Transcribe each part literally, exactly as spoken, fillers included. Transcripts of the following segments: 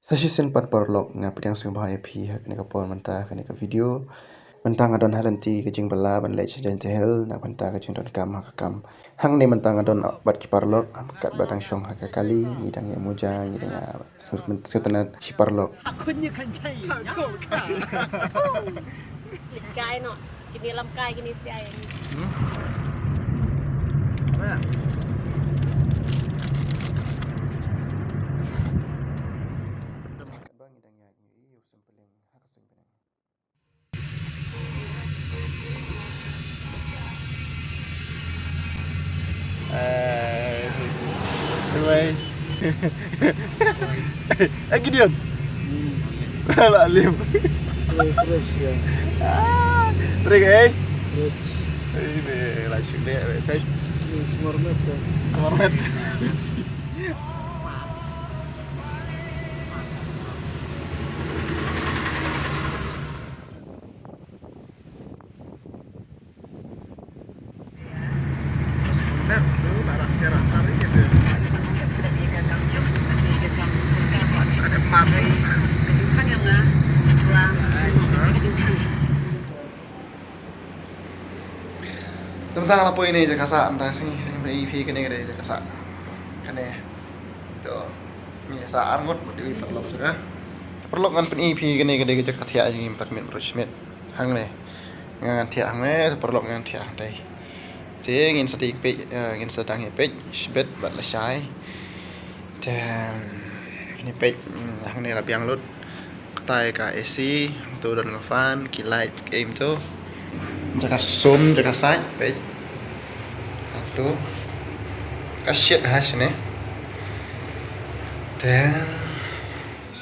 Sa shisien pat paralok, nga pdiang sngewbha ïa phi ha kane ka por mynta, ha kane ka video. Mynta nga don ha lynti ka jingbylla ban leit sha Jaintia Hills na ka bynta ka jingdonkam ha ka kam. Hangne mynta nga don bad ki paralok, katba dang shong ha ka kali, ngi dang ïa muja, ngi dang ïa sngewtynnat shi paralok. Leit kai noh. Kine lam kai, kine siai. Hmm? Apa ya? Bang, ngi dang ïa ngi, ïa, u sempeleng, ha ka sempeleng. Eh, duai. Eh, Gideon. Lah lim. Fresh, fresh, ya. Ah, ring, eh. Fresh. Ini lah sini, eh, saya. Ini smart map, ya. Smart map. Tang tang la poi ne jaka sah, tang sing sing phi phi kane kane jaka sah. Kane. To. Ngi sa arngut mut iwi paralok jaka. Paralok ngan pyni phi kane kane jaka thiah jong ngi mynta ka miet baroh shi miet. Hangne. Nga ngan thiah hangne, paralok ngan thiah hangtai. Te ngin sa dang peit, eh, ngin sa dang ïa peit, shibit bad lashai. Te, mm, ngi peit, mm, hangne la biang lut. Katai ka A C, to don ka fan, ki light, ki im to. Jaka sum, jaka sait, peit. To. Ka shit ha shane. Te.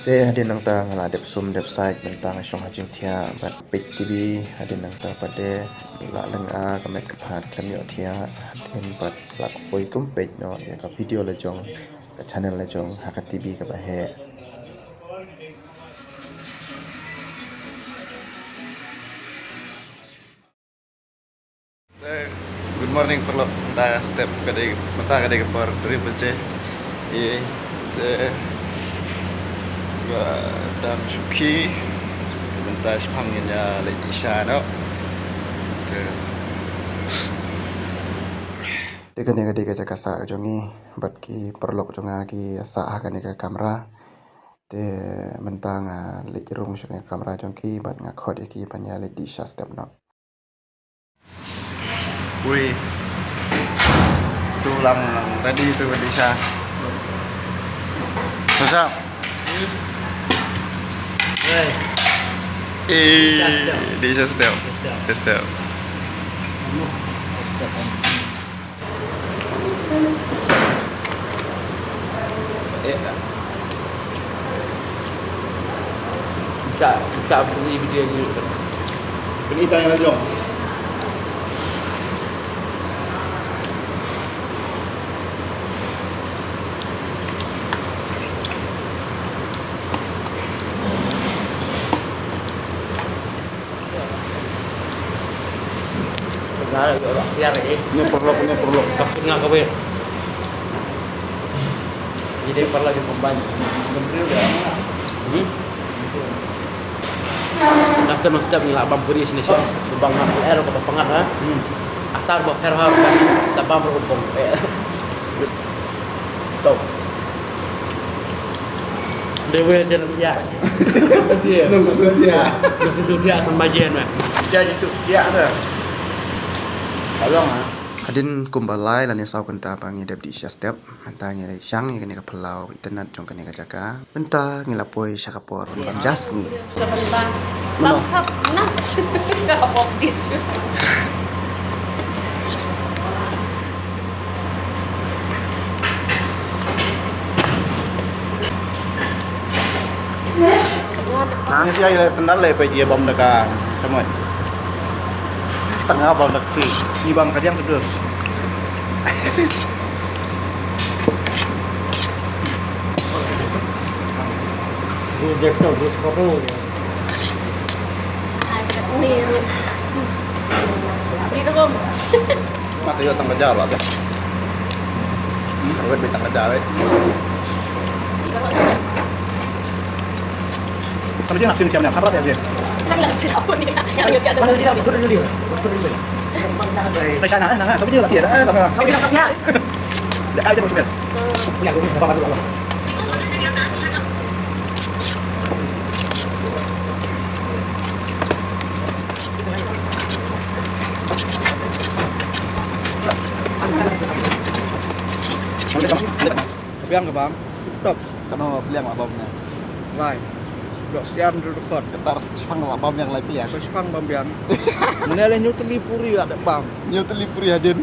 Te hadien nangta nga la dep sum dep sait, mynta nga shong ha jingthiah bad peit T V, hadien nangta pat de la lynga ka met ka phad khlem ïoh thiah, hadien pat la poi kum peit noh ïa ka video la jong, ka channel la jong ha ka T V kaba heh. Te, good morning paralok. Mynta step ka dei, mynta ka dei ka por three baje. Ïa, te, ba dang shuki. Te mynta shaphang ngin ïa leit isha noh. Te. Te kane ka dei ka jaka sah ka jong ngi bad ki paralok jong nga ki sah ha kane ka kamra. Te mynta nga leit rung sha kane ka kamra jong ki bad nga khot ïa ki ban ïa leit dih sha step noh. Ui. Tu lang, lang ready tu, ready sha. Sasa. Hey. Eh, di sha step. Di sha step. Di sha step. Sa, sa pynïaid video ni. Pynïaid tang la jong. Nga la ïoh tiar eh. Ni paralok, ni paralok. Ka pun nga kawei. Ni dei paralok di pemban. Menteri udah. Hmm? Dah step, step ngi lah bam puri sini sini. Bang nak L ko pengah ha. Hmm. Asar bok ter ha. Dah bam ro bong. Eh. Tau. Dewe jalan dia. Dia. Nunggu dia. Nunggu dia sama jen mah. Sia jitu dia ada. Tolong ah. Hadien kumba lai lane saw kynta ba ngi dep dih sha step. Mynta ngi shang ïa kane ka phyllaw itynnat jong kane ka jaka. Mynta ngi la poi sha ka por ban jas ngi. Bam hap na. Ka pop di. Nang sia ila standar le pe je bam da ka samoi. Tanga bam da ki. Ni bam ka jang terus. Terus jekto terus foto. Ni ru. Ni ru bam. Mata yo tang kejar lah dah. Hmm, awet be tang kejar eh. Biang ka bam. Tip top. Kano biang la bam ne? Lai. Dok sian dul dukot. Kata ras chipang la bam yang lai biang. Chipang bam biang. Mene le nyu teli puri ya bam. Nyu teli puri hadin.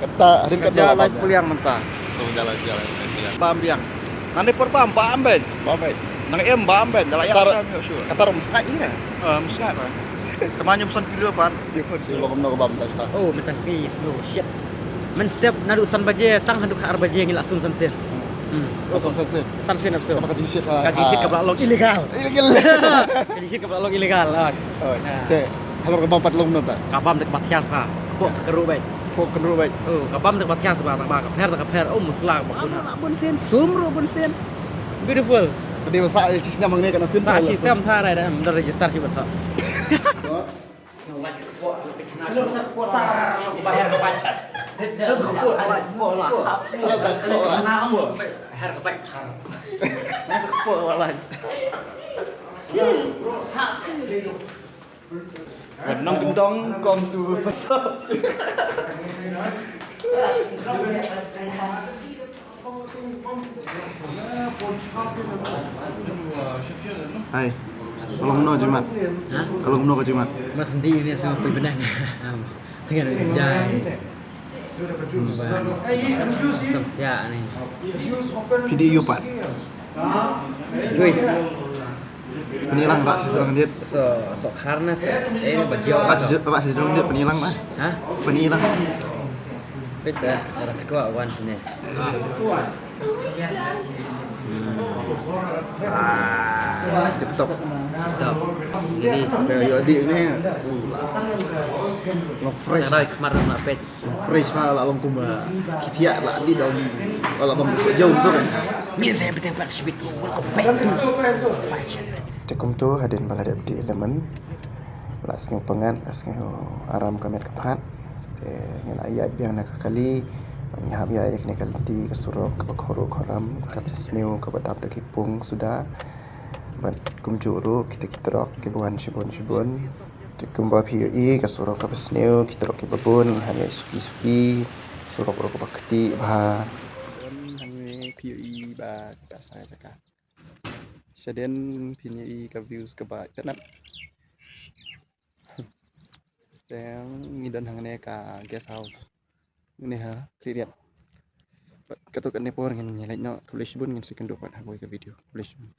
Kata hadin kata la lai bam. Biang menta. Tu jalan jalan. Bam biang. Nane per bam bam ben. Bam ben. Nang em bam ben. Dalam yang sam yo sure. Kata rum sengak ira. Eh, sengak lah. Kemanya pesan kilo pan. Dia pun sih lo kemno ke bam tak tak. Oh, mentang sih slow shit. Men step naduh san baje tang haduh ka ar baje ngi la sum san sen. Hmm. Oh, sum san sen. San sen apa? Kata ka jingshit. Ka jingshit ka ba long illegal. Illegal. Ka jingshit ka ba long illegal. Oh. Te halor ka bam pat long no ta. Ka bam dek bathias ka. Pok keru bai. Pok keru bai. Oh, ka bam dek bathias ba ta ba ka pher ta ka pher. Oh, musla ba. Bun sen sum ro bun sen. Beautiful. Tadi masa si snam ngne kana sen. Sa si sem tha rai da register si ba ta. Nang kendong kong tu pasal. Hai. Ka long no jimat. Ha? Ka long no ka jimat. Mas ndi ini asal pui benang. Tengah jai. Sam ya ni. Phi dei ïa u pat. Juice. Pynïalang rah shisha lang dit. So, so khar na so. Eh, ni bajio. Rah shisha, rah shisha lang dit pynïalang lah. Ha? Pynïalang. Pisa, rah ko wan sini. Ah, tip top. Tip top. Jadi, ya, ya, di ini. Uh, long fresh. Dah kemar na pet. Fresh ma la long kumba. Kitia la di daun. La bam so jauh tu kan. Ni saya betul pak sweet. Welcome back to my channel. Te kumtu hadien ba la dep die lemon. La sngew pyngngad, la sngew aram ka met ka phad. Te ngi la ïaid biang na ka kali. Ngi hap ïaid ïa kane ka lynti ka surok kaba khoro khoram, kaba sniew, kaba dap da ki pung suda. Bad kumjuh ruh kita ki trok kiba wan shibun shibun. Te kumba phi ïohi ka surok kaba sniew, ki trok kiba bun, ngi hap ïaid suki suki. Surok ruh kaba kti bha. Hangne phi ïohi ba ka sait jaka. Shadien phin ïohi ka views kaba itynnad. Te ngi don hangne ka guest house. Ngi ha Khliehriat. Bad katto katne por ngin ïa leit noh, khublei shibun, ngin sa ïakynduh pat ha kawei ka video. Khublei shibun.